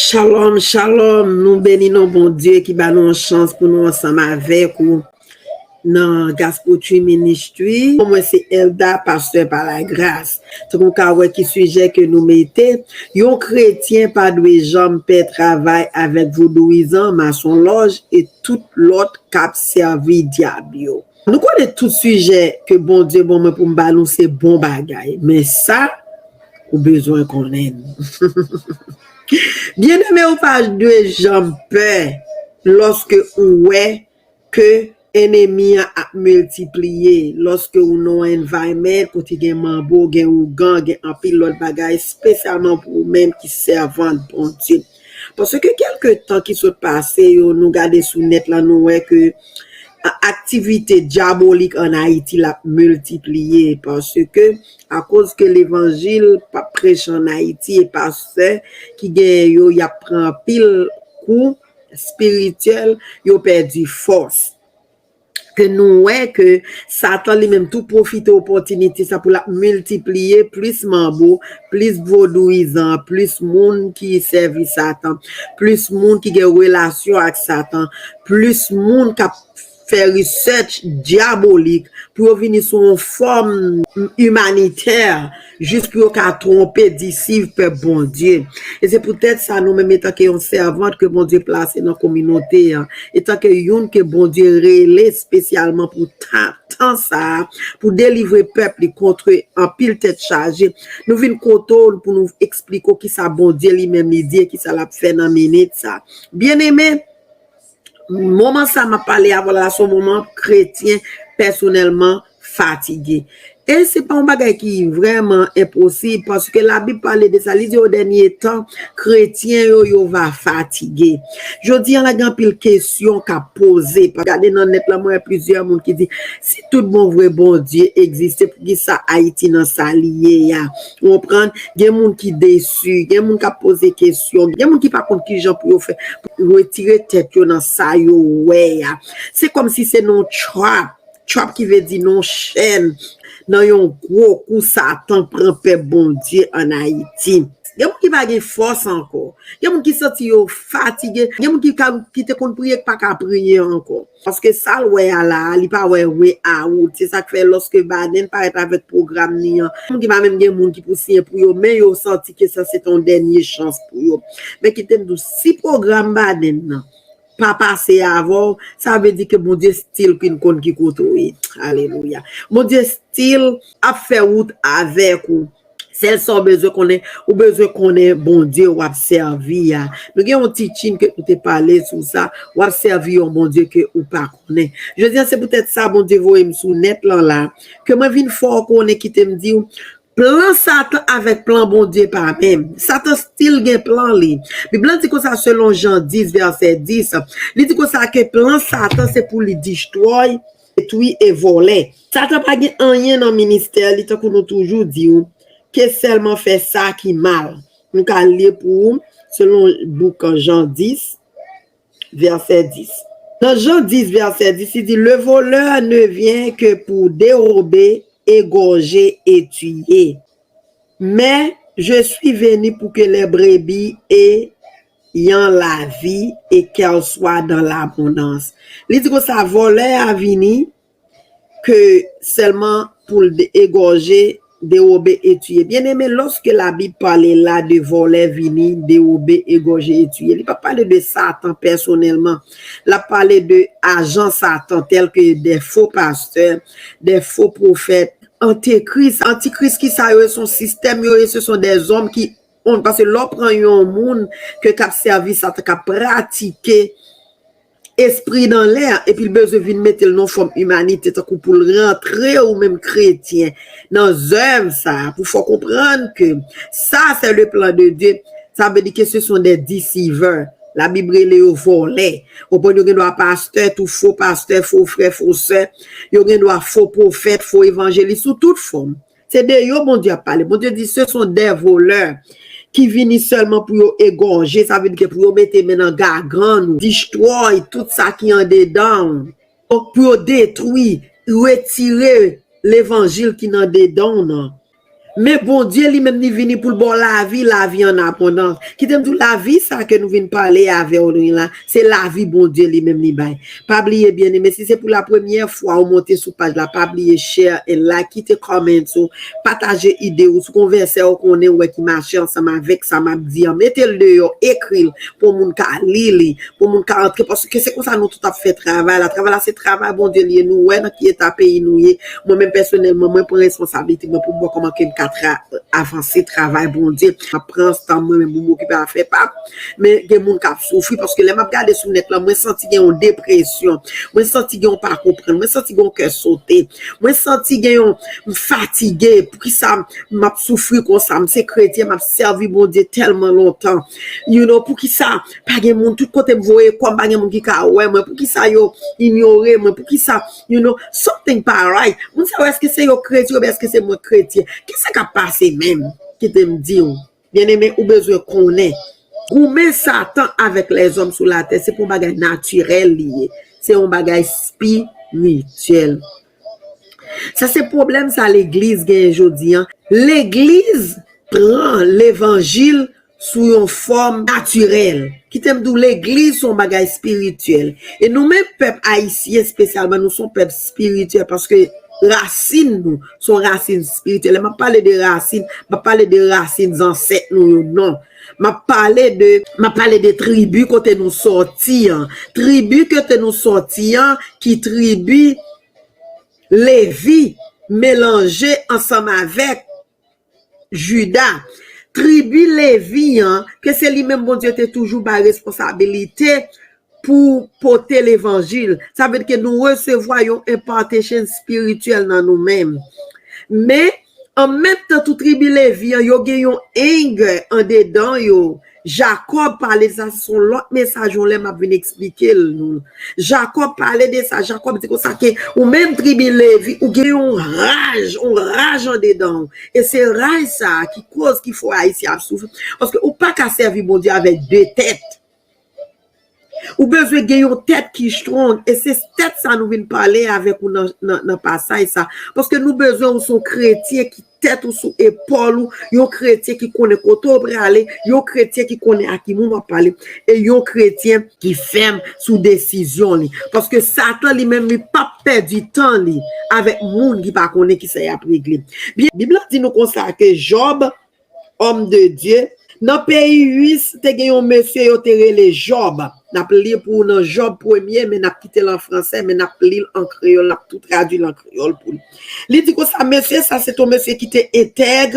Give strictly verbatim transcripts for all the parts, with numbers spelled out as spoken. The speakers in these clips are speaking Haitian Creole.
Shalom, shalom. Nou beni non Bondye ki ba nou yon chans pou nou ansanm avèk ou nan Gospel Tree Ministry. Mwen se Elda, pastè pa lagras. Tankou w ka wè ki sijè ke nou mete, yon kretyen pa dwe janm pè travay avèk vodouyizan, masonlòj e tout lòt k ap sèvi dyab yo. Nou konnen tout sijè ke Bondye ban mwen pou m ba nou se bon bagay. Men sa, ou bezwen konnen l. Byeneme, ou pa dwe janm pè lòske ou wè ke enemi an ap miltipliye, lòske ou nan yon environment kote gen manbo, gen ougan, gen anpil lòt bagay, espesyalman pou ou menm ki sèvant Bondye. Paske kèlke tan ki sot pase yo, nou gade sou nèt la, nou wè ke a-, aktivite dyabolik ann Ayiti l ap miltipliye, paske akoz ke levanjil p ap preche ann Ayiti e pastè ki genyen yo, y ap pran anpil kou espirityèl, yo pèdi fòs. Ke nou wè ke Satan li menm tou pwofite opòtinite sa pou l ap miltipliye plis manbo, plis vodouyizan, plis moun ki sèvi Satan, plis moun ki gen relasyon ak Satan, plis moun k ap fè research dyabolik pou yo vini sou yon fòm imanitè, jis pou yo ka twonpe, deseive pèp Bondye. E se poutèt sa, nou menm, etanke yon sèvant ke Bondye plase nan kominote an, etanke youn ke Bondye rele espesyalman pou tan, tan sa a, pou delivre pèp li kont anpil tèt chaje, nou vin kote w pou nou eksplike w kisa Bondye li menm li di e kisa l ap fè nan minit sa. Byeneme, moman sa m ap pale avè w la, se yon moman kretyen pèsonèlman fatige. E se pa yon bagay ki vrèman enposib, paske Labib pale de sa, li di o dènye tan, kretyen yo, yo va fatige. Jodi a la, gen anpil kesyon k ap poze. Gade nan nèt la, mwen wè plizyè moun ki di, si tout bon vre Bondye egziste, poukisa Ayiti nan sa li ye a? Ou konprann? Gen moun ki desi, gen moun k ap poze kesyon, gen moun ki pa konn kijan pou yo fè pou retire tèt yo nan sa yo wè a. Se kòmsi se nan yon trap, trap ki vle di nan yon chèn, nan yon gwo kou Satan pran pèp Bondye ann Ayiti. Gen moun ki pa gen fòs ankò. Gen moun ki santi yo fatige. Gen moun ki ka, ki te konn priye, ki pa ka priye ankò. Paske sa l wè a la a, li pa wè way out. Se sa k fè lòske Biden parèt avèk pwogram li an, moun ki pa menm gen moun ki pou siyen pou yo, men yo santi ke sa se t on dènye chans pou yo. Men kite m di w, si pwogram Biden nan pa pase avè w, sa vle di ke Bondye still konn ki kote w ye. Alelouya. Bondye still ap fè wout avèk ou. Sèl sa w bezwen konnen, ou bezwen konnen Bondye w ap sèvi a. Nou gen yon teaching ke nou te pale sou sa, w ap sèvi yon Bondye ke ou pa konnen. Jodi a, se poutèt sa Bondye voye m sou nèt lan la, ke mwen vin fè w konnen, kite m di w, plan Satan avèk plan Bondye pa menm. Satan still gen plan li. Bib lan di konsa selon Jan dis, vèsè dis, li di konsa ke plan Satan se pou li destroy, detwi e vòlè. Satan pa gen anyen nan ministè li, tankou nou toujou di w, ke sèlman fè sa ki mal. Nou ka li pou ou, selon bouk Jan dis, vèsè dis. Nan Jan dis, vèsè dis, li di, le voleur ne vient que pour dérober, égorger et tuer. Mais je suis venu pour que les brebis aient la vie et qu'elle soit dans l'abondance. Li di konsa, vòlè a vini ke sèlman pou l de-, egòje, dewobe e tiye. Byeneme, lòske Labib pale la de vòlè vini, dewobe, egòje e tiye, li pa pale de Satan pèsonèlman. L ap pale de ajan Satan, tèl ke de fo pastè, de fo pwofèt, antikris. Antikris, ki sa yo ye? Se yon sistèm yo ye, se son dèzòm ki, paske lè w pran yon moun ke k ap sèvi Satan, k ap pratike espri nan lè a, epi l bezwen vin mete l nan fòm imanite, tankou pou l rantre ou menm kretyen nan zèv sa a, pou fè w konprann ke ça, c'est le plan de Dieu, sa vle di ke ce sont des deceivers. Labib rele yo vòlè. Ou konprann, yo gen dwa pastè, tou fo pastè, fo frè, fo sè. Yo gen dwa fo pwofèt, fo evanjelis, sou tout fòm. Se de yo Bondye ap pale. Bondye di, ce sont des voleurs ki vini sèlman pou yo egòje, sa vle di ke pou yo mete men nan gagann ou, destroy tout sa ki andedan ou, pou yo detwi, retire levanjil ki nan dedan w nan. Men Bondye li menm li vini pou l ba w lavi, lavi an abondans. Kite m di w, lavi sa ke nou vin pale avè w la, se lavi Bondye li menm li bay. Pa bliye, byeneme, si se pou la premyè fwa ou monte sou paj la, pa bliye share and like, kite comments ou, pataje ide ou, si w gen yon vèsè ou konnen ou wè ki mache ansanm avèk sa m ap di an, mete l deyò, ekri l pou moun ka li li, pou moun ka antre, paske se konsa nou tout ap fè travay la. Travay la se travay Bondye li ye, nou wè nan ki eta peyi nou ye. Mwen menm pèsonèlman, mwen pran responsablite mwen pou m wè kòman ke m ka tra- avanse travay Bondye. M ap pran tan mwen menm pou m okipe afè pa m. Men gen moun k ap soufri, paske lè m ap gade sou nèt la, mwen santi gen yon depresyon. Mwen santi gen yon pa konprann. Mwen santi gen yon kè sote. Mwen santi gen yon, m fatige. Poukisa m ap soufri konsa? M se kretyen, m ap sèvi Bondye tèlman lontan. You know, poukisa pa gen moun, tout kote m voye kò m, pa gen moun ki ka wè mwen? Poukisa yo inyore mwen? Poukisa, you know, something pa right? Moun sa yo, èske se yo kretyen oubyen èske se mwen kretyen? Kisa k ap pase menm? Kite m di w. Byeneme, ou bezwen konnen. Goumen Satan avèk lèzòm sou latè, se pa yon bagay natirèl li ye. Se yon bagay espirityèl. Sa se pwoblèm sa legliz genyen jodi an. Legliz pran levanjil sou yon fòm natirèl. Kite m di w, legliz se yon bagay espirityèl. E nou menm pèp ayisyen espesyalman, nou se yon pèp espirityèl paske rasin nou se yon rasin espirityèl. Lè m ap pale de rasin, m ap pale de rasin zansèt nou yo, non. M ap pale de, m ap pale de tribi kote nou sòti an. Tribi kote nou sòti an, ki tribi Levi melanje ansanm avèk Jida. Tribi Levi an, ke se li menm Bondye te toujou bay responsabilite pou pote levanjil. Sa vle di ke nou resevwa yon impartation espirityèl nan nou menm. Men, an menm tan, tou tribi Levi an, yo gen yon anger andedan yo. Jakòb pale de sa, se yon lòt mesaj, yon lè m ap vin eksplike l nou. Jakòb pale de sa, Jakòb di konsa ke ou menm tribi Levi, ou gen yon raj, yon raj andedan w. E se raj sa a ki koz ki fè Ayisyen ap soufri. Paske ou pa ka sèvi Bondye avèk de tèt. Ou bezwen gen yon tèt ki strong. E se tèt sa nou vin pale avèk ou nan, nan, nan pasaj sa. Paske nou bezwen ou se yon kretyen ki tèt ou sou epòl ou, yon kretyen ki konnen kote w prale, yon kretyen ki konnen a ki moun w ap pale, e yon kretyen ki fèm sou desizyon li. Paske Satan li menm li p ap pèdi tan li avèk moun ki pa konnen kisa y ap regle. Byen, Bib la di nou konsa ke Jòb, homme de Dieu, nan peyi Is, te gen yon mesye yo te rele Jòb. N ap li pou ou nan Jòb premye, men n ap kite l an fransè, men n ap li l an kreyòl, n ap tou tradui l an kreyòl pou nou. Li di konsa, mesye sa se te yon mesye ki te entèg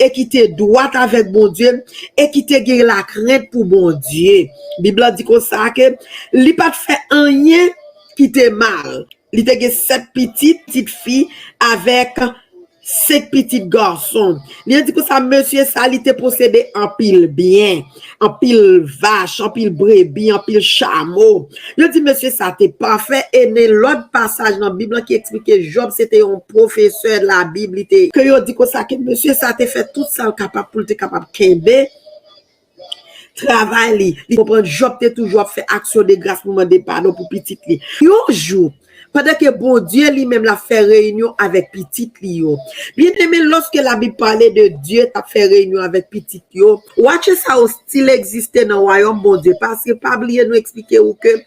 e ki te dwat avèk Bondye e ki te gen lakrent pou Bondye. Bib la di konsa ke li pa t fè anyen ki te mal. Li te gen sèt pitit, pitit fi avèk senk pitit gason. Li di konsa, mesye sa, li te posede anpil byen, anpil vach, anpil brebi, anpil chamo. Yo di mesye sa te pafè, e nan lòt pasaj nan Bib la ki eksplike Jòb se te yon pwofesè Labib, li te, ke yo di konsa ke mesye sa te fè tout sa l kapab pou l te kapab kenbe travay li. Li konprann Jòb te toujou ap fè aksyon de gras pou mande padon pou pitit li. Yon jou, pandan ke Bondye li menm l ap fè reyinyon avèk pitit li yo. Byeneme, lòske Labib pale de Dye t ap fè reyinyon avèk pitit yo, watche sa yo still egziste nan wayòm Bondye, paske pa bliye nou eksplike ou ke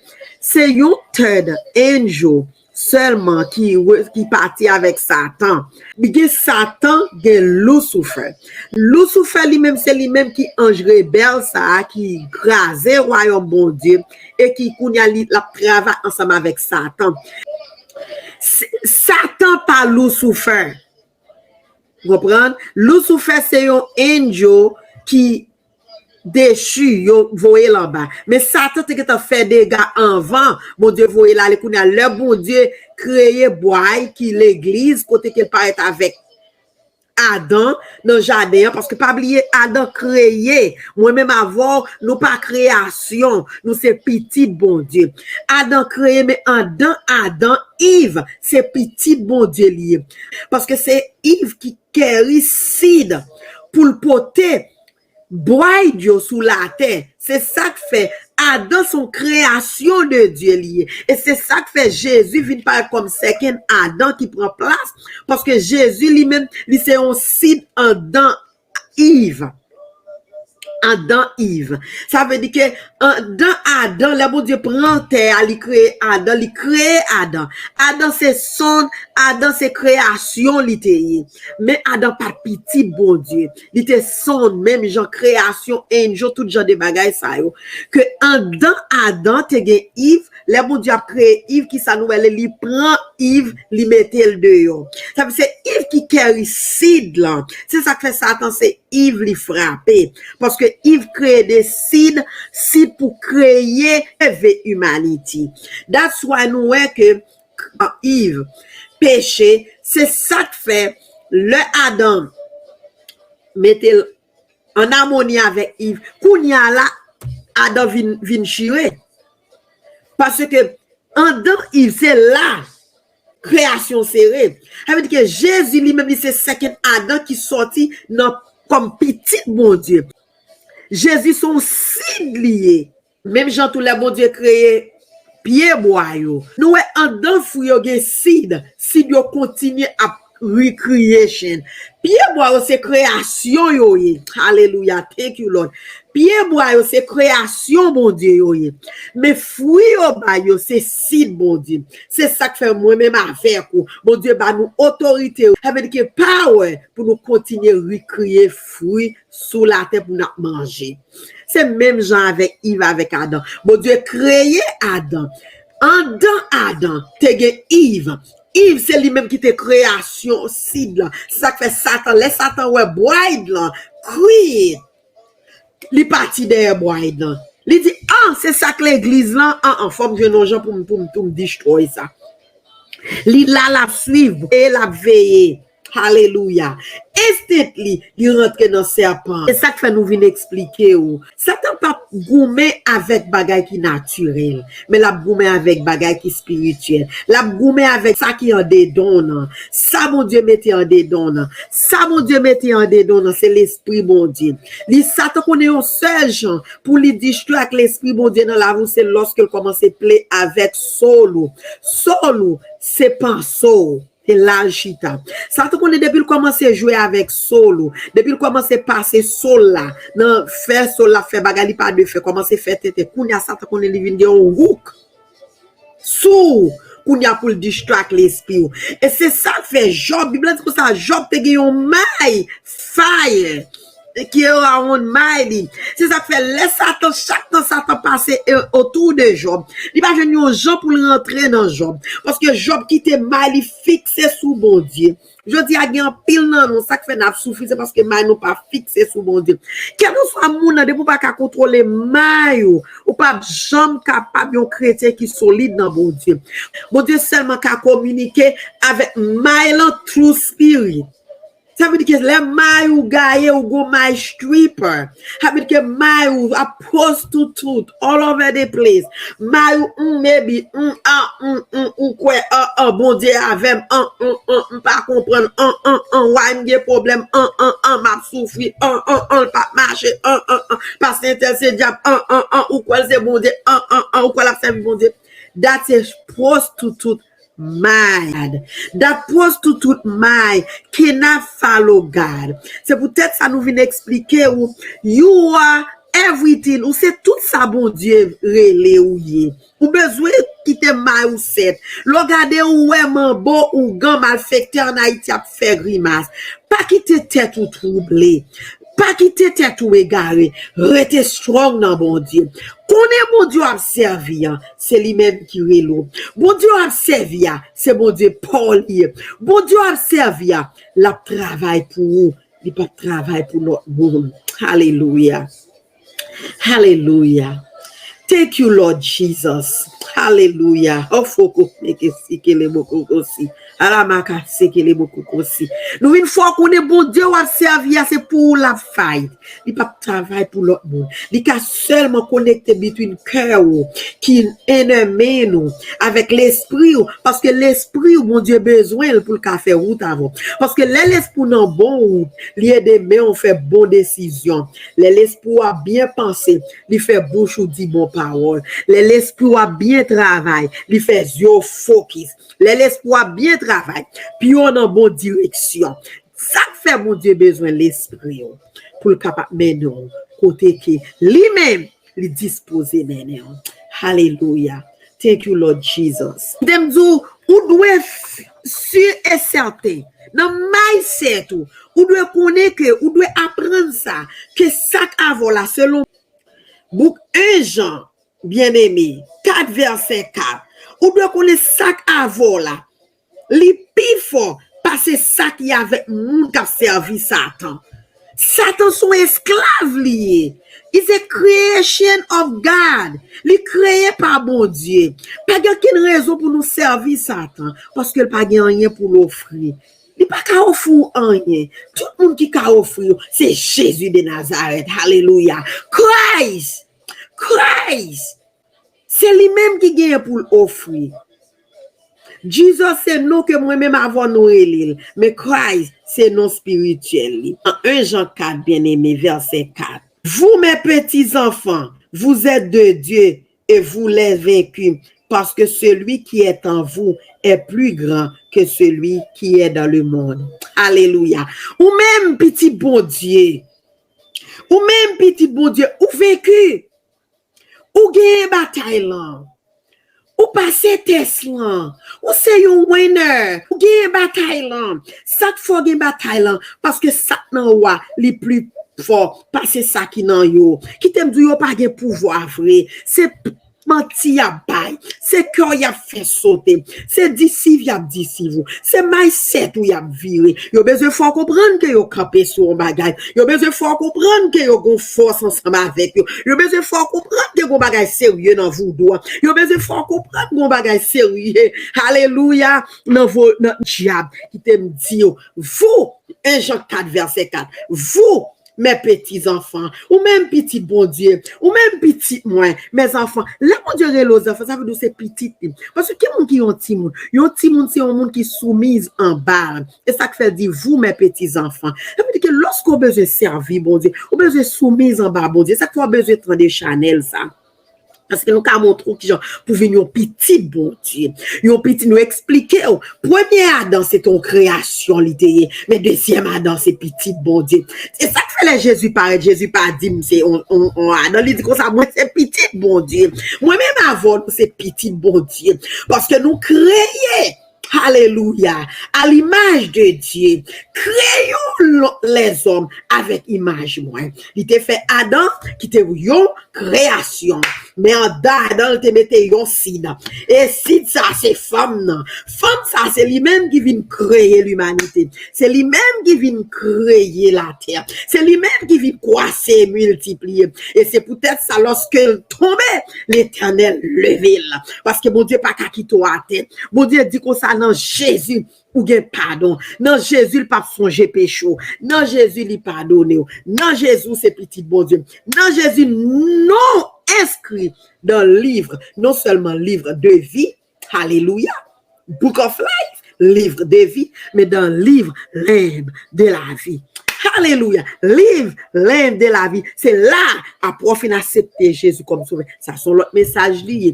se yon third angel sèlman ki, ki pati avèk Satan. Gen Satan, gen Lousife. Lousife li menm, se li menm ki anj rebèl sa a ki kraze wayòm Bondye e ki kounye a li l ap travay ansanm avèk Satan. S- Satan pa Lousife. Ou konprann? Lousife se yon angel ki dechi, yo voye l anba. Men Satan te gentan fè dega anvan Bondye voye l ale. Kounye a, lè Bondye kreye bway ki legliz, kote ke l parèt avèk Adan nan jaden an, paske pa bliye, Adan kreye. Mwen menm avè w, nou pa kreyasyon, nou se pitit Bondye. Adan kreye, men anndan Adan, Iv, se pitit Bondye li ye. Paske se Iv ki kèri sid pou l pote bway yo sou latè. Se sa k fè Adan se yon kreyasyon de Dye li ye. E se sa k fè Jezi vin parèt kòm second Adan ki pran plas, paske Jezi li menm, li se yon sid andan Iv. Andan Iv. Sa vle di ke andan Adan, lè Bondye pran tè a, li kreye Adan, li kreye Adan. Adan se sonn, Adan se kreyasyon li te ye. Men Adan pa t pitit Bondye. Li te sonn, menm jan kreyasyon, angel, tout jan de bagay sa yo. Ke andan Adan te gen Iv, lè Bondye ap kreye Iv, ki sa nou wè li, li pran Iv, li mete l deyò. Sa vle se Iv ki kèri sid lan. Se sa k fè Satan se Iv li frape. Paske Iv kreye de sid, sid pou kreye leve imanite. That's why nou wè ke Iv, peche, se sa k fè lè Adan mete l an amoni avèk Iv, kounye a la, Adan vin, vin chire. Paske andan Iv, se la kreyasyon sere. Sa vle di ke Jezi li menm, li se second Adan ki sòti nan, kòm pitit Bondye. Jezi se yon sid li ye. Menm jan tou lè Bondye kreye pyebwa yo. Nou wè andan fwi yo gen sid. Sid yo kontinye ap recreation. Pyebwa yo se kreyasyon yo ye. Alelouya. Thank you, Lord. Pyebwa yo se kreyasyon Bondye yo ye. Men fwi yo bay yo se sid Bondye. Se sa k fè mwen menm avèk ou, Bondye ba nou otorite. Sa vle di ke power pou nou kontinye recreate fwi sou latè pou n ap manje. Se menm jan avèk Iv avèk Adan. Bondye kreye Adan. Andan Adan, te gen Iv. Iv, se li menm ki te kreyasyon sid lan. Se sa k fè Satan, lè Satan wè bride lan, kwi, li pati dèyè bride lan. Li di, an, se sa k legliz lan, an, an, fò m jwenn yon jan pou m, pou m, pou m destroy sa. Li la, l ap swiv, e l ap veye. Alelouya. Instantly, li rantre nan sèpan. Se sa k fè nou vin eksplike w. Satan p ap goumen avèk bagay ki natirèl, men l ap goumen avèk bagay ki espirityèl. L ap goumen avèk sa ki andedan w nan. Sa Bondye mete andedan w nan. Sa Bondye mete andedan w nan, se Lespri Bondye. Li, Satan konnen yon sèl jan pou li distwè ak Lespri Bondye nan lavi w, se lòske l kòmanse play avèk soul ou. Soul ou, se panse w. Se la l chita. Satan konnen depi l kòmanse jwe avèk soul ou, depi l kòmanse pase soul la, nan fè soul la fè bagay li pa dwe fè, kòmanse fè tenten. Kounye a Satan konnen li vin gen yon hook sou ou, kounye a pou l distwè ak lespri w. E se sa k fè Jòb, Bib la di konsa, Jòb te gen yon may fire ki around may li. Se sa k fè lè Satan, chak tan Satan pase, e, otou de Jòb, li pa jwenn yon jan pou l rantre nan Jòb. Paske Jòb kite may li fikse sou Bondye. Jodi a, gen anpil nan nou, sa k fè n ap soufri, se paske may nou pa fikse sou Bondye. Kèlkeswa moun nan, depi w pa ka kontwole may ou, ou p ap janm kapab yon kretyen ki solid nan Bondye. Bondye sèlman ka kominike avèk may lan through spirit. Sa vle di ke lè may ou gaye, ou gon may stripper. Sa vle di ke may ou ap prostitute all over the place. May ou, mm, maybe, mm, ah, mm, mm, ou kwè, ah, ah, Bondye avè m, ah, mm, mm, m pa konprann, ah, ah, ah, why m gen pwoblèm, ah, ah, ah, m ap soufri, ah, ah, ah, l p ap mache, ah, ah, ah, paske entèl se dyab, ah, ah, ah, ou kwè l se Bondye, ah, ah, ah, ou kwè l ap sèvi Bondye. That's a prostitute mind. That prostitute mind cannot follow God. Se poutèt sa nou vin eksplike ou, you are everything. Ou se tout sa Bondye rele ou ye. Ou bezwen kite may ou sèt. Lè w gade ou wè manbo, ougan, malfektè ann Ayiti ap fè grimas. Pa kite tèt ou twouble. Pa kite tèt ou egare. Rete strong nan Bondye. Konnen Bondye w ap sèvi an, se li menm ki rele w. Bondye w ap sèvi a, se Bondye pa w li ye. Bondye w ap sèvi a, l ap travay pou ou. Li p ap travay pou lòt moun. Alelouya. Alelouya. Thank you, Lord Jesus. Alelouya. Ofoko meke si kele boko kosi. Ala maka seke le bokou kosi. Nou vin fè w konnen Bondye w ap sèvi a, se pou ou l ap fight. Li p ap travay pou lòt moun. Li ka sèlman konekte between kè ou, ki enèmen nou, avèk lespri ou. Paske lespri ou, Bondye bezwen l pou l ka fè wout avè w. Paske lè lespri w nan bon wout, li ede men w fè bon desizyon. Lè lespri w ap byen panse, li fè bouch ou di bon pawòl. Lè lespri w ap byen travay, li fè zye w fokis. Lè lespri w ap byen travay, pye w nan bon direksyon. Sa k fè Bondye bezwen lespri w pou l kapab mennen w kote ke li menm li dispoze mennen w. Alelouya. Thank you, Lord Jesus. M te m di w, ou dwe si e sèten, nan mindset ou, ou dwe konnen ke, ou dwe aprann sa, ke sa k avè w la, selon bouk en Jan, byeneme, kat vèsè kat, ou dwe konnen sa k avè w la, li pi fò pase sa ki avèk moun k ap sèvi Satan. Satan se yon esklav li ye. Is a creation of God. Li kreye pa Bondye. Pa gen okenn rezon pou nou sèvi Satan, paske l pa gen anyen pou l ofri. Li pa ka ofri w anyen. Tout moun ki ka ofri w, se Jezi de Nazarèt. Alelouya. Christ! Christ! Se li menm ki genyen pou l ofri. Jesus se non ke mwen menm avè w nou rele l, men Christ se non espirityèl li. Nan en Jan kat, byeneme, vèsè kat. Vous, mes petits enfants, vous êtes de Dieu et vous les vaincus, parce que celui qui est en vous est plus grand que celui qui est dans le monde. Alelouya. Ou menm, pitit Bondye. Ou menm, pitit Bondye, ou venki. Ou genyen batay lan. Ou pase tès lan. Ou se yon winner. Ou genyen batay lan. Sa k fè w gen batay lan? Paske sa k nan ou a, li pli fò pase sa ki nan yo. Kite m di w, yo pa gen pouvwa vre. Se manti y ap bay. Se kè w y ap fè sote. Se deceive y ap deceive ou. Se mindset ou y ap vire. Yo bezwen fè w konprann ke yo kanpe sou yon bagay. Yo bezwen fè w konprann ke yo gon fòs ansanm avèk yo. Yo bezwen fè w konprann ke gon bagay serye nan voudou an. Yo bezwen fè w konprann gon bagay serye. Alelouya. Nan vo, nan dyab. Kite m di w, vous, en Jan kat vèsè kat, vous, mes petits enfants, ou menm pitit Bondye, ou menm pitit mwen, mes enfants. Lè Bondye rele w zanfan, sa vle di w se pitit li. Paske ki moun ki yon timoun? Yon timoun se yon moun ki soumiz anba l. E sa k fè l di, vous, mes petits enfants. Sa vle di ke lòske w bezwen sèvi Bondye, ou bezwen soumiz anba Bondye. Sa k fè w bezwen tande chanèl sa. Paske nou ka montre w kijan pou vin yon pitit Bondye. Yon pitit, nou eksplike w. Premye Adan, se te yon kreyasyon li te ye. Men dezyèm Adan, se pitit Bondye. Se sa k fè lè Jezi parèt, Jezi pa di m se on, on, on Adan. Li di konsa, mwen se pitit Bondye. Mwen menm avè w, nou se pitit Bondye. Paske nou kreye. Alelouya. À l'image de Dieu. Kreyons lèzòm avèk imaj mwen. Li te fè Adan, ki te yon kreyasyon. Men andan Adan, li te mete yon sid. E sid sa, se fanm nan. Fanm sa, se li menm ki vin kreye limanite. Se li menm ki vin kreye latè. Se li menm ki vin kwase e miltipliye. E se poutèt sa, lòske l tonbe, Letènèl leve l. Paske Bondye pa ka kite w atè. Bondye di konsa nan Jezi, ou gen padon. Nan Jezi, li p ap sonje peche w. Nan Jezi, li padone w. Nan Jezi, ou se pitit Bondye. Nan Jezi, non w enskri dans livre, non sèlman livre de vie, alelouya, book of life, livre de vie, men dans livre Lamb de la vie. Alelouya. Livre Lamb de la vie. Se la, apre w fin aksepte Jezi kòm sovè. Sa se yon lòt mesaj li ye.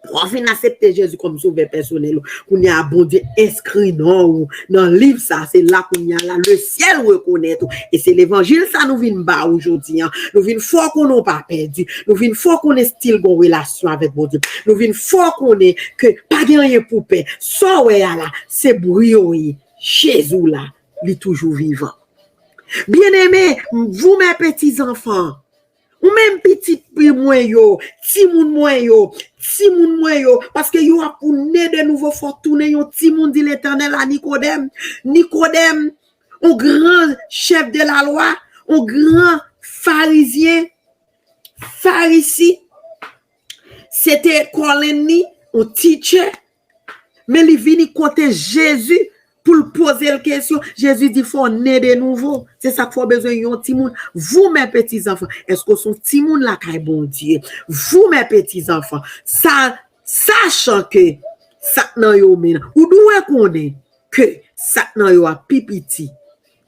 Apre w fin aksepte Jezi kòm sovè pèsonèl ou, kounye a Bondye enskri non ou nan liv sa, se la kounye a la, le ciel reconnaît ou. E se levanjil sa nou vin ba ou jodi an. Nou vin fè w konnen w pa pèdi. Nou vin fè w konnen still gon relasyon avèk Bondye. Nou vin fè w konnen ke pa gen anyen pou pè. Sa w wè a la, se bri yo ye. Jezi w la, li toujou vivan. Bien-aimés, vous mes petits enfants, ou menm pitit mwen yo, timoun mwen yo, timoun mwen yo, paske yo ap pou ne de nouvo, fò tounen yon timoun, di Letènèl a Nikodèm. Nikodèm, yon gran chèf de la lwa, yon gran farizyen, Farisi, se te calling li, yon teacher, Men li vini kote Jezi pou l poze l kesyon. Jezi di, fò w ne de nouvo. Se sa k fè w bezwen yon timoun. Vous, mes petits enfants, èske w se yon timoun lakay Bondye? Vous, mes petits enfants, sa, sachant que sa k nan yo men, ou dwe konnen ke sa k nan yo a pi piti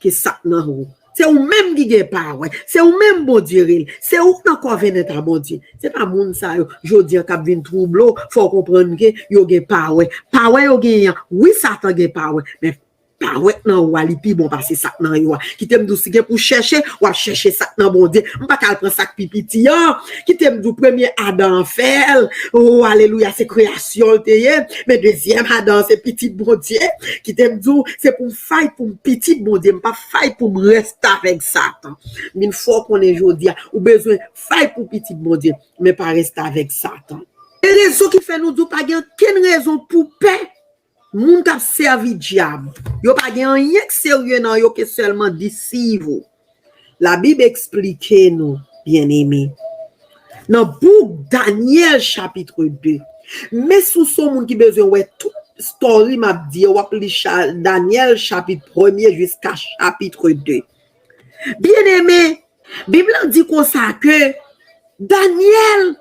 ke sa k nan ou. Se ou menm ki gen pawè. Se ou menm Bondye rele. Se ou k nan covenant a Bondye. Se pa moun sa yo, jodi a, k ap vin twouble w, fò w konprann ke yo gen pawè. Pawè yo genyen an, wi, Satan gen pawè, men pawè k nan ou a, li pi bon pase sa k nan yo a. Kite m di w, si gen pou chèche, w ap chèche sa k nan Bondye. M pa ka al pran sa k pi piti an. Kite m di w, premye Adan an fè l. O, alelouya, se kreyasyon l te ye. Men dezyèm Adan an se pitit Bondye. Kite m di w, se pou m fight pou m pitit Bondye. M p ap fight pou m rèstavèk Satan. Min fò w konnen jodi a, ou bezwen fight pou pitit Bondye, men pa rèstavèk Satan. E rezon ki fè nou di w pa gen okenn rezon pou pè moun k ap sèvi dyab. Yo pa gen anyen k serye nan yo ke sèlman deceive ou. Labib eksplike nou, byeneme, nan bouk Danyèl chapit de. Men si w se yon moun ki bezwen wè tout story m ap di yo, w ap li cha-, Danyèl chapit premye jiska chapit de. Byeneme, Bib la di konsa ke Danyèl,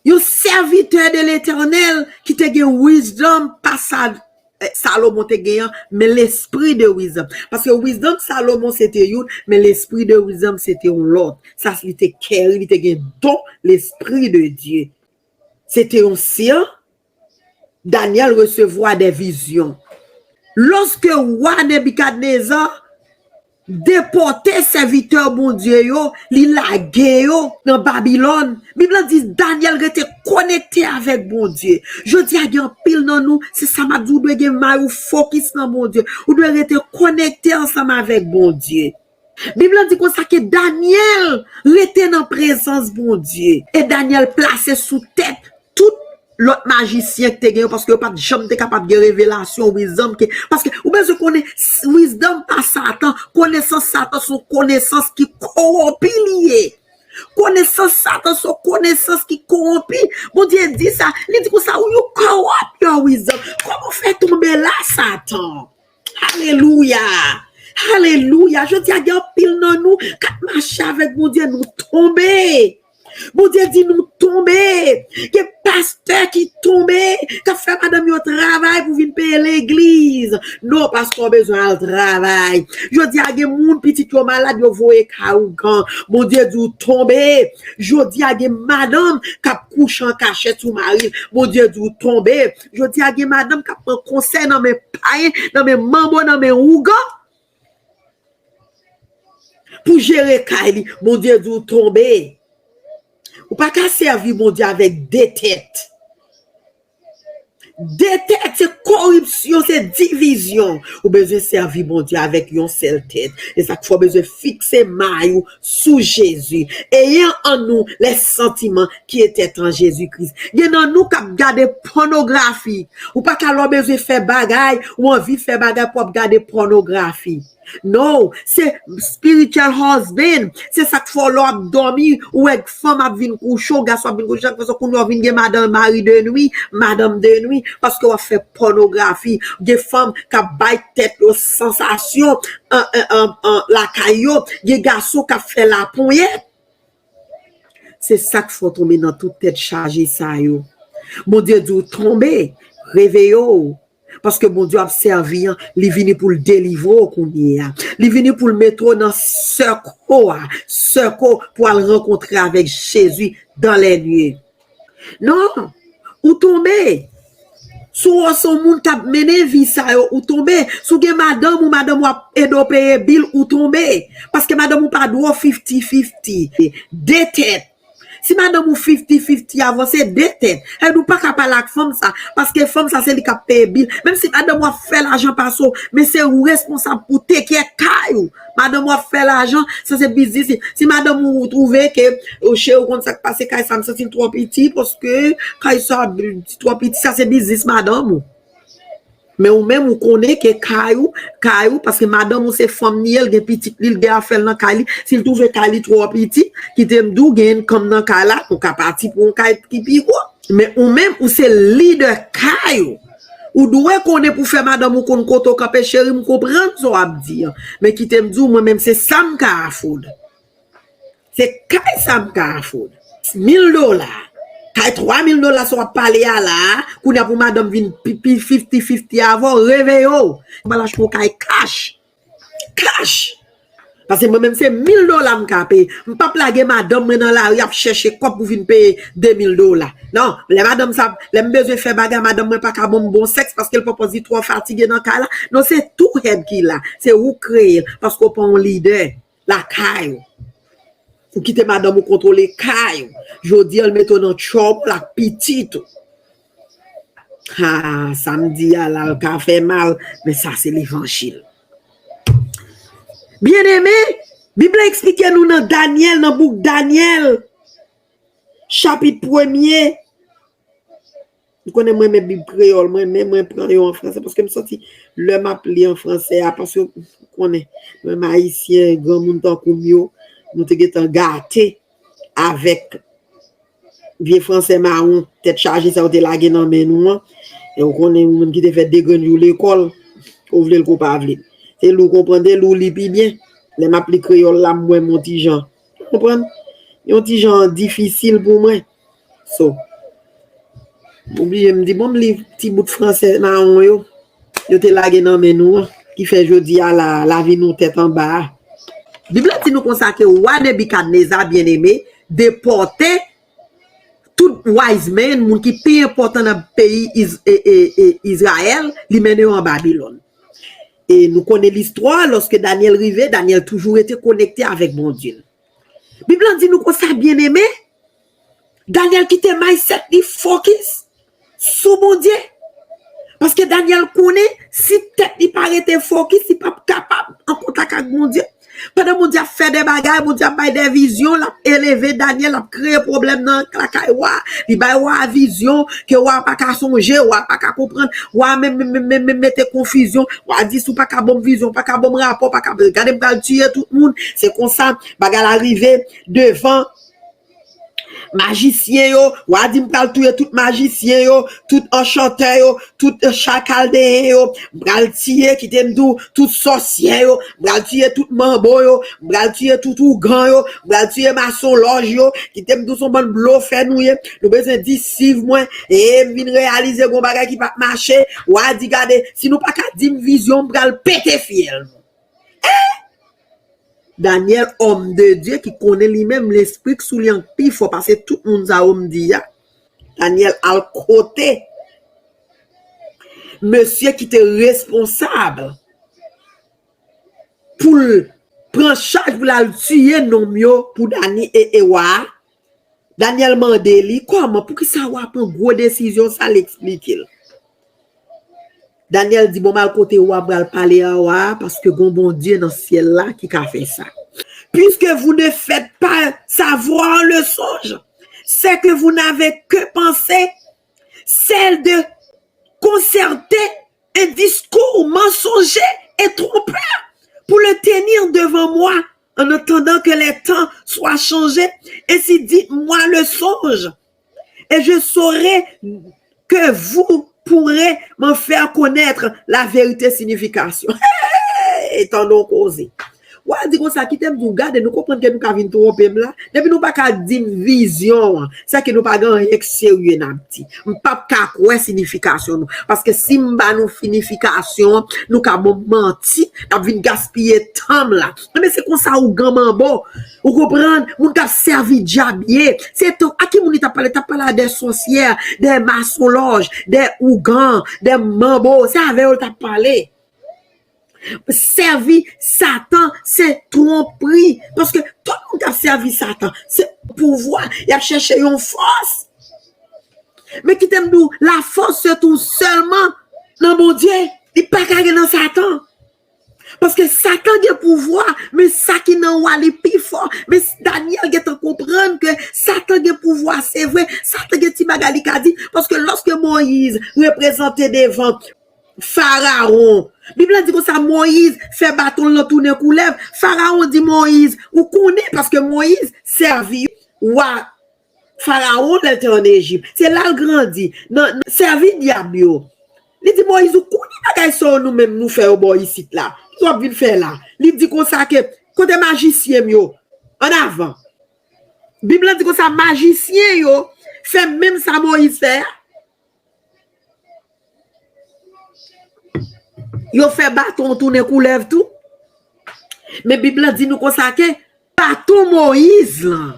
yon sèvitè de Letènèl ki te gen wisdom pa sa, eh, Salomon te gen an, men lespri de wisdom. Paske wisdom Salomon se te youn, men lespri de wisdom se te yon lòt. Sa, li te carry, li te gen don lespri de Dye. Se te yon syan. Danyèl resevwa de vizyon. Lòske wa Nebikadneza depòte sèvitè Bondye yo, li lage yo nan Babilòn, Bib la di Danyèl rete konekte avèk Bondye. Jodi a, gen anpil nan nou, se sa m ap di, ou dwe gen may ou fokis nan Bondye. Ou dwe rete konekte ansanm avèk Bondye. Bib la di konsa ke Danyèl rete nan prezans Bondye. E Danyèl plase sou tèt tout lòt majisyen ki te gen yo, paske yo pa t janm te kapab gen revelasyon, wisdom ke, paske ou bezwen konnen, s-, wisdom pa Satan, konesans Satan se yon konesans ki kowonpi li ye. Konesans Satan se yon konesans ki kowonpi. Bondye di sa, li di konsa, you corrupt your wisdom. Kòman w fè tonbe la, Satan? Alelouya! Alelouya! Jodi a, gen anpil nan nou k ap mache avèk Bondye, nou tonbe. Bondye di nou tonbe. Gen pastè ki tonbe, k ap fè madanm yo travay pou vin peye legliz. Non, pastè, w bezwen al travay. Jodi a, gen moun, pitit yo malad, yo voye kay ougan. Bondye di w tonbe. Jodi a, gen madanm k ap kouche an kachèt sou mari l. Bondye di w tonbe. Jodi a, gen madanm k ap pran konsèy nan men payen, nan men manbo, nan men ougan pou jere kay li. Bondye di w tonbe. Ou pa ka sèvi Bondye avèk de tèt. De tèt, se koripsyon, se divizyon. Ou bezwen sèvi Bondye avèk yon sèl tèt. E sa k fè w bezwen fikse may ou sou Jezi. Ayez en vous les sentiments qui étaient en Jésus-Christ. Gen nan nou k ap gade pònografi. Ou pa ka lè w bezwen fè bagay, ou anvi fè bagay pou w ap gade pònografi. Non, se spiritual husband. Se sa k fè w lè w ap dòmi, ou wè fanm ap vin kouche w, gason ap vin kouche w, sa k fè kounye a w vin gen madanm, mari de nwi, madanm de nwi, paske w ap fè pònografi. Gen fanm k ap bay tèt yo sansasyon, an, an, an, an, lakay yo. Gen gason k ap fè laponyèt. Se sa k fè w tonbe nan tout tèt chaje sa yo. Bondye di w tonbe, reveye w. Paske Bondye w ap sèvi an, li vini pou l delivre w kounye a. Li vini pou l mete w nan sèko a, sèko pou al rankontre avèk Jezi dans les nuées. Non, ou tonbe. Si w se yon moun k ap mennen vi sa yo, ou tonbe. Si w gen madanm ou, madanm ou ap ede w peye bil, ou tonbe. Paske madanm ou pa dwe w fifty fifty. De tèt. Si madanm ou fifty fifty avan, se de tèt. Sa vle di w pa ka pale ak fanm sa, paske fanm sa se li k ap peye bil. Menm si madanm ou ap fè lajan pase w, men se ou responsab pou take care kay ou. Madanm ou ap fè lajan, sa se biznis li. Si madanm ou twouve ke, o cheri, ou konn sa k pase, kay sa m santi l twò piti, paske kay sa twò piti, sa se biznis madanm ou. Men ou menm, ou konnen ke kay ou, kay ou, paske madanm ou se fanm li ye, l gen pitit li, l gen afè l nan kay li. Si l twouve kay li twò piti, kite m di w, gen income nan kay la, ou ka pati pou yon kay ki pi gwo. Men ou menm, ou se lidè kay ou. Ou dwe konnen pou fè madanm ou konn kote w kanpe, cheri, m konprann sa w ap di an. Men kite m di w, mwen menm se sa m ka afford. Se kay sa m ka afford. Mil dola. Kay twa mil dola sa w ap pale a la a, kounye a pou madanm vin pi, pi fifty fifty avè w, reveye w. M al achte yon kay cash. Cash. Paske mwen menm se mil dola m ka peye. M p ap lage madanm mwen nan lari ap chèche kòb pou vin peye de mil dola. Non, lè madanm sa, lè m bezwen fè bagay, madanm mwen pa ka ban m bon sèks paske l poko di twò fatige nan kay la. Non, se tou head ki la. Se ou k kreye l paske w pa yon lidè lakay ou. Ou kite madanm ou kontwole kay ou. Jodi a, l mete w nan trouble ak pitit ou. Ha, sa m di a la, l ka fè mal, men sa se levanjil. Byeneme, Bib la eksplike nou nan Danyèl, nan bouk Danyèl, chapit premye. Ou konnen mwen renmen Bib kreyòl, mwen, men mwen pran yo an fransè, paske m santi lè m ap li an fransè a, paske ou konnen, mwen menm Ayisyen, granmoun tankou m yo, nou te gentan gate avèk vye fransè mawon, tèt chaje sa yo te lage nan men nou an. E ou konnen, ou menm ki te fè de grenn jou lekòl, ou vle l kou pa vle l. Se li w konprann, se li w li pi byen. Lè m ap li kreyòl la, m wè m yon ti jan. Ou konprann? Yon ti jan difisil pou mwen. So, m oblije m di, bon, m li ti bout fransè mawon yo, yo te lage nan men nou an, ki fè jodi a la, lavi nou tèt anba a. Bib la di nou konsa ke wa Nebikadneza, byeneme, depòte tout wise men, moun ki pi enpòtan nan peyi Iz-, e, e, e, Izrayèl, li mennen yo an Babilòn. E nou konnen listwa, lòske Danyèl rive, Danyèl toujou rete konekte avèk Bondye l. Bib la di nou konsa, byeneme, Danyèl kite mindset li focus sou Bondye. Paske Danyèl konnen si tèt li pa rete focus, li p ap kapab an kontak ak Bondye. Pandan Bondye ap fè de bagay, Bondye ap bay de vizyon, l ap eleve Danyèl, l ap kreye pwoblèm nan lakay wa. Li bay wa vizyon ke wa pa ka sonje, wa pa ka konprann, wa menm, menm, menm, menm mete konfizyon, wa di si w pa ka ban m vizyon, w pa ka ban m rapò, w pa ka, gade m pral tiye tout moun. Se konsa bagay la rive devan majisyen yo, wa di m pral touye tout majisyen yo, tout anchantè yo, tout chakaldeyen yo, m pral tiye, kite m di w, tout sòsyè yo, m pral tiye tout manbo yo, m pral tiye tout ougan yo, m pral tiye masonlòj yo, kite m di w se yon bann blofè nou ye, nou bezwen di siv mwen, e m vin reyalize gon bagay ki p ap mache, wa di gade, si nou pa ka di m vizyon, m pral pete fyèl nou. Danyèl, òm de Dye ki konnen li menm, lespri k sou li an pi fò pase tout moun sa yo m di a. Danyèl al kote mesye ki te responsab pou l pran chaj pou l al tiye nonm yo pou Dani e, e wa a. Danyèl mande li, kòman, poukisa w a pran gwo desizyon sa? L eksplike l. Danyèl di, bon, m al kote wa, m pral pale a wa, paske gon Bondye nan syèl la ki ka fè sa. Puisque vous ne faites pas savoir le songe, c'est que vous n'avez que pensé, celle de concerter un discours mensonger et trompeur pour le tenir devant moi, en attendant que les temps soient changés. Ainsi dites-moi le songe, et je saurai que vous pourrez m'en faire connaître la vérité signification. Hey, tande yon koze. Wa di konsa, kite m di w, gade, nou konprann ke nou ka vin twonpe m la. Depi nou pa ka di m vizyon an, se ke nou pa gen anyen k serye n ap di. M p ap ka kwè sinifikasyon nou. Paske si m ba nou sinifikasyon, nou ka ban m manti, n ap vin gaspiye tan m la. Enben, se konsa ougan manbo. Ou konprann? Moun k ap sèvi dyab ye. Se tan, a ki moun li t ap pale? T ap pale a de sòsyè, de masonlòj, de ougan, de manbo. Se avè yo l t ap pale. Sèvi Satan, se twonpri. Paske tout moun k ap sèvi Satan, se pouvwa. Y ap chèche yon fòs. Men kite m di w, la force se trouve seulement nan Bondye. Li pa ka gen nan Satan. Paske Satan gen pouvwa, men sa ki nan wa li pi fò. Men Danyèl gentan konprann ke Satan gen pouvwa, se vre. Satan gen ti bagay li ka di. Paske lòske Moyiz reprezante devan Farawon. Bib la di konsa, Moyiz fè baton l lan tounen koulèv. Farawon di Moyiz, ou konnen, paske Moyiz sèvi wa Farawon lè l te ann Ejip. Se la l grandi. Nan, nan sèvi dyab yo. Li di Moyiz, ou konnen bagay sa yo nou menm nou fè yo bò isit la. Kisa w ap vin fè la? Li di konsa ke, kote majisyen m yo? Ann avan. Bib lan di konsa, majisyen yo fè menm sa Moyiz fè a. Yo fè baton tounen koulèv tou. Men Bib lan di nou konsa ke baton Moyiz lan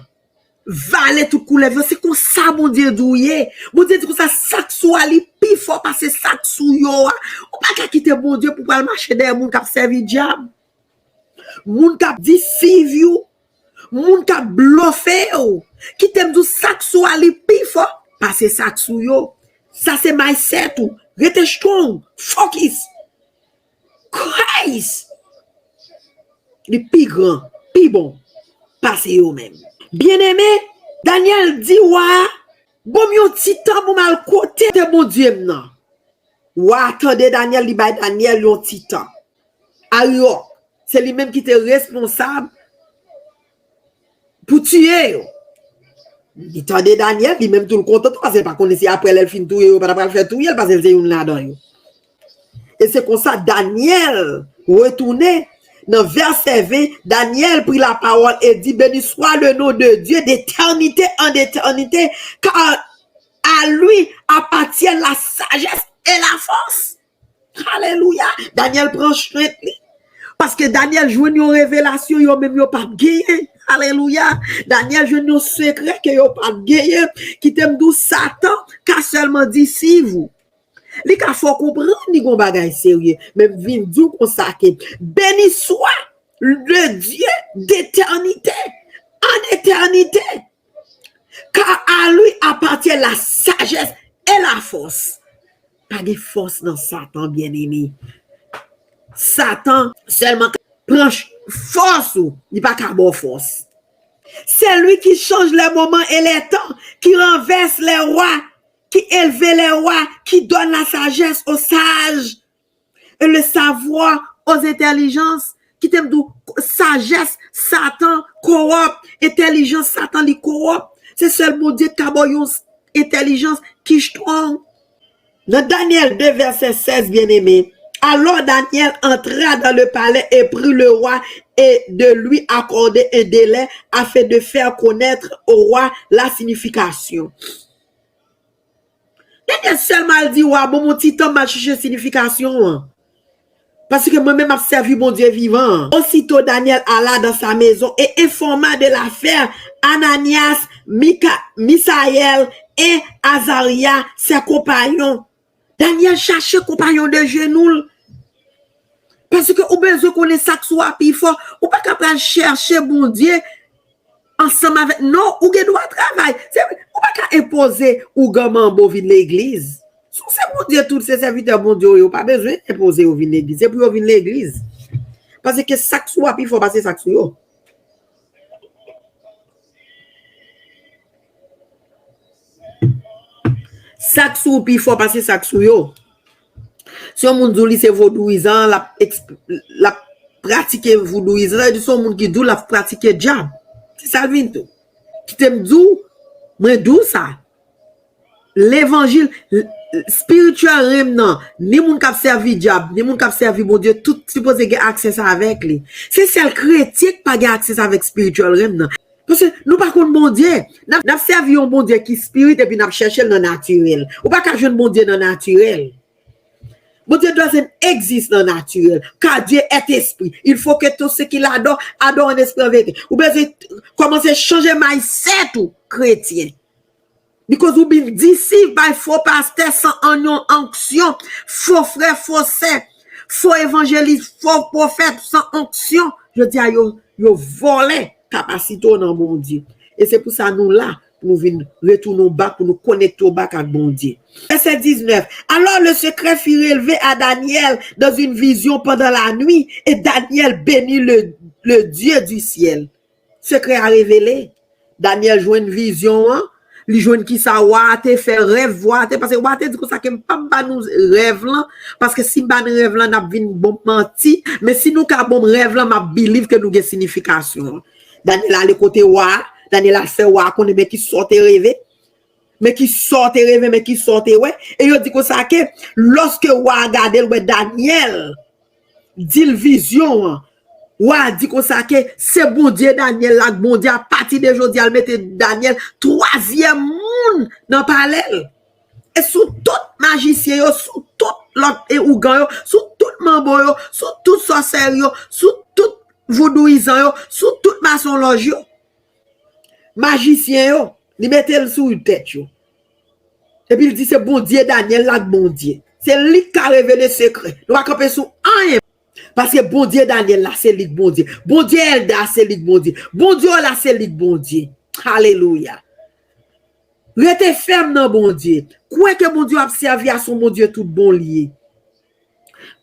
vale tout koulèv yo. Se konsa Bondye di w ye. Bondye di konsa, sa k sou a li pi fò pase sa k sou yo a. Ou pa ka kite Bondye pou pral mache dèyè moun k ap sèvi dyab. Moun k ap deceive ou, moun k ap blofe ou, kite m di w sa k sou a li pi fò pase sa k sou yo. Sa se mindset ou. Rete strong, focus. Christ, li pi gran, pi bon pase yo menm. Byeneme, Danyèl di wa a, ban m yon ti tan pou m al kote Bondye m nan. Wa a tande Danyèl, li bay Danyèl yon ti tan. Aryòk, se li menm ki te responsab pou tiye yo. Li tande Danyèl, li menm tou l kontan tou, paske l pa konnen si apre lè l fin touye yo, yo pa ta pral fè touye l, paske l se youn ladan yo. E se konsa Danyèl retounen nan vèsè ven, Danyèl pri lapawòl e di, Béni soit le nom de Dieu d'éternité en éternité, car à lui appartiennent la sagesse et la force. Alelouya! Danyèl pran strength li. Paske Danyèl jwenn yon revelasyon yo menm yo pa t genyen. Alelouya! Danyèl jwenn yon sekrè ke yo pa t genyen. Kite m di w, Satan ka sèlman deceive ou. Li ka fè w konprann li gon bagay serye. Men m vin di w konsa ke, Béni soit le Dieu d'éternité en éternité, car à lui appartient la sagesse et la force. Pa gen fòs nan Satan, byeneme. Satan sèlman ka pran fòs ou, li pa ka ba w fòs. C'est lui qui change les moments et les temps, qui renverse les rois, qui élève les rois, qui donne la sagesse aux sages et le savoir aux intelligences. Kite m di w, sajès Satan kowòp, entèlijans Satan li kowòp. Se sèl Bondye ki ka ba w yon entèlijans ki strong. Dans Daniel deux, verset seize, bien-aimé, alors Daniel entra dans le palais et prit le roi et de lui accorder un délai afin de faire connaître au roi la signification. Daniel sèlman al di wa, ban m yon ti tan m al chèche sinifikasyon an. Paske mwen menm ap sèvi Bondye vivan an. Aussitôt Daniel alla dans sa maison et informa de l'affaire Ananias, Mika, Misaël et Azaria, ses compagnons. Daniel chache konpayon de jenou l. Paske ou bezwen konnen sa k sou a pi fò. Ou pa ka pral chèche Bondye ansanm avèk, non, ou gen dwa travay. Se, ou pa ka enpoze ougan manbo vin legliz. Si w se Bondye, tout se sèvitè Bondye w ye, ou pa bezwen enpoze yo vin legliz. Se pou yo vin legliz. Paske sa k sou a pi fò pase sa k sou yo. Sa k sou ou pi fò pase sa k sou yo. Si yon moun di w li se vodouyizan, l ap eksp-, l ap pratike vodouyizan, sa vle di se yon moun ki di w l ap pratike dyab. Se sa l vin tou. Kite m di w, mwen di w sa. Levanjil, l-, spiritual realm nan, ni moun k ap sèvi dyab, ni moun k ap sèvi Bondye, tout sipoze gen aksè sa avèk li. Se sèl kretyen k pa gen aksè sa avèk spiritual realm nan. Paske nou pa konn Bondye. N ap, n ap sèvi yon Bondye ki spirit epi n ap chèche l nan natirèl. Ou pa ka jwenn Bondye nan natirèl. Bondye doesn't exist nan natirèl. Car Dieu est esprit. Il faut que tout ce qu'il adore, adore en esprit en vérité. Ou bezwen kòmanse chanje mindset ou, kretyen. Because ou been deceived by fo pastè san anyon onksyon, fo frè, fo sè, fo evanjelis, fo pwofèt san onksyon. Jodi a yo, yo vòlè kapasite w nan Bondye. E se pou sa nou la, pou nou vin retounen w back, pou nou konekte w back ak Bondye. Verset dix-neuf. Alors le secret fut révélé à Daniel dans une vision pendant la nuit, et Daniel bénit le, le Dieu du ciel. Sekrè a revele. Danyèl jwenn vizyon an. Li jwenn kisa wa a te fè, rèv wa a te, paske wa a te di konsa ke m p ap ba nou rèv lan, paske si m ba nou rèv lan, n ap vin ban m manti. Men si nou ka ban m rèv lan, m ap believe ke nou gen sinifikasyon an. Danyèl ale kote wa a, Danyèl al fè wa a konnen men kisa w te reve. Men ki sa w te reve, men ki sa w te wè. E yo di konsa ke, lòske wa a gade, l wè Danyèl di l vizyon an, wa a di konsa ke se Bondye Danyèl la, Bondye apati de jodi a, l mete Danyèl twazyèm moun nan palè l. E sou tout majisyen yo, sou tout lòt e ougan yo, sou tout manbo yo, sou tout sòsèri yo, sou tout voudouyizan yo, sou tout masonlòj yo, majisyen yo, li mete l sou tèt yo. Epi l di se Bondye Danyèl la k Bondye. Se li k ka revele sekrè. Nou pa kanpe sou anyen. Paske Bondye Danyèl la, se li k Bondye. Bondye Èlda, se li k Bondye. Bondye w la, se li k Bondye. Alelouya. Rete fèm nan Bondye. Kwè ke Bondye w ap sèvi a se yon Bondye tout bon li ye.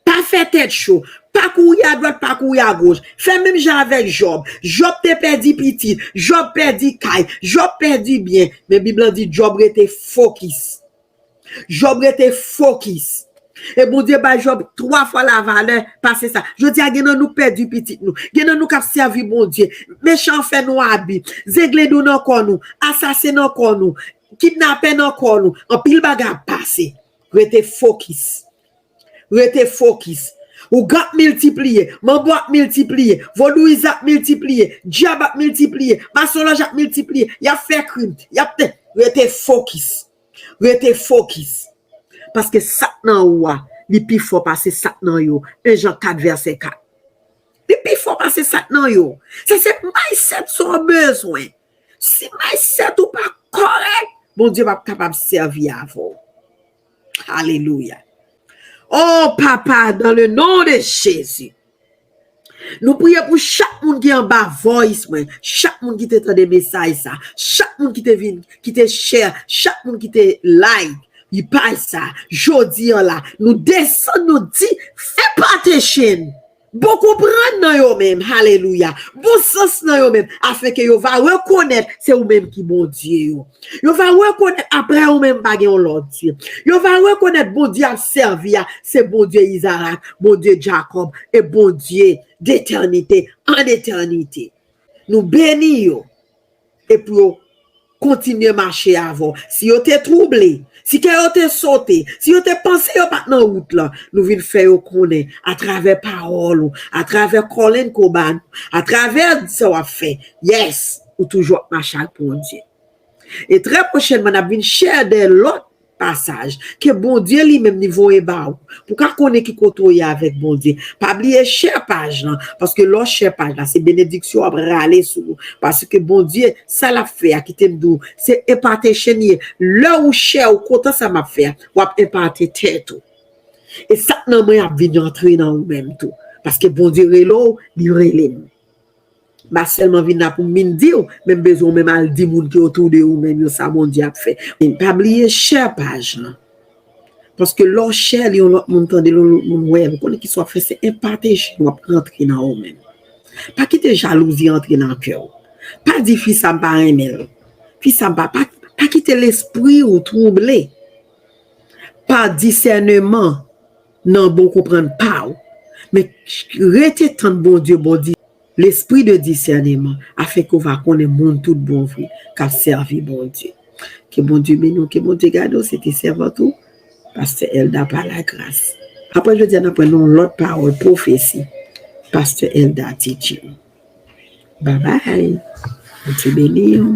Pa fè tèt cho. Pa kouri adwat, pa kouri agoch. Fè menm jan avèk Jòb. Jòb te pèdi pitit. Jòb pèdi kay. Jòb pèdi byen. Men Bib lan di Jòb rete fokis. Jòb rete fokis. E Bondye bay Jòb twa fwa lavalè pase sa. Jodi a, gen nan nou k pèdi pitit nou. Gen nan nou k ap sèvi Bondye. Mechan an fè nou abi. Zenglendo nan kò nou. Asasen nan kò nou. Kidnapè nan kò nou. Anpil bagay ap pase. Rete fokis. Rete fokis. Ougan ap miltipliye. Manbo ap miltipliye. Vodouyizan ap miltipliye. Dyab ap miltipliye. Masonlòj ap miltipliye. Y ap fè krim. Y ap te-, rete fokis. Rete fokis. Paske sa k nan ou a, li pi fò pase sa k nan yo. En Jan kat vèsè kat. Li pi fò pase sa k nan yo. Se, se mindset sa w bezwen. Si mindset ou pa kòrèk, Bondye p ap kapab sèvi avè w. Alelouya. Oh, Papa, dans le nom de Jésus. Nou priye pou chak moun ki anba voice mwen, chak moun ki te tande mesaj sa, chak moun ki te vin, ki te share, chak moun ki te like, li paj sa, jodi an la, nou desann, nou di, fè pataje. Bon konprann nan yo menm, alelouya. Bon sans nan yo menm, afenke yo va rekonèt se ou menm ki Bondye yo. Yo va rekonèt apre ou menm pa gen yon lòt Dye. Yo va rekonèt Bondye ap sèvi a, se Bondye Izarak, Bondye Jakòb, e Bondye detènite an etènite. Nou beni yo. E pou yo kontinye mache avè w. Si yo te twouble, si kè yo te sote, si yo te panse yo pa t nan wout lan, nou vin fè yo konnen atravè pawòl ou, atravè Colin Coban, atravè sa w ap fè. Yes, ou toujou ap mache ak Bondye. E trè pwochènman, n ap vin share de lòt pasaj ke Bondye li menm li voye ba ou. Pou w ka konnen ki kote w ye avèk Bondye. Pa bliye share paj lan, paske lè w share paj la, se benediksyon w ap rale sou ou. Paske Bondye, sa l ap fè a, kite m di w, se impartation li ye. Lè ou share, ou kontan sa m ap fè a, w ap enpate tèt ou. E sa k nan mwen ap vin antre nan ou menm tou. Paske Bondye rele w, li rele m. M pa sèlman vin la pou m vin di w, men m bezwen w menm al di moun ki otou de ou menm yo sa Bondye ap fè. Men pa bliye share paj lan. Paske lè w share li, yon lòt moun tande l, yon lòt moun wè l, ou konnen kisa w ap fè, se enpate je w ap rantre nan ou menm. Pa kite jalouzi antre nan kè w. Pa di fi sa m pa renmen l. Fi sa m pa, pa, pa kite lespri w twouble pa disèneman nan bon konprann pa w. Men rete tann Bondye, Bondye. Lespri de disèneman, afenke w va konnen moun tout bon vre k ap sèvi Bondye. Ke Bondye beni w, ke Bondye gade w, se te sèvant ou, Pastè Elda pa Lagras. Apre jodi a, n ap pran yon lòt pawòl pwofesi, Pastè Elda Teaching. Babay. Bondye beni w.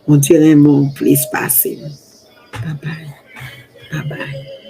Bondye renmen w plis pase m. Babay. Babay.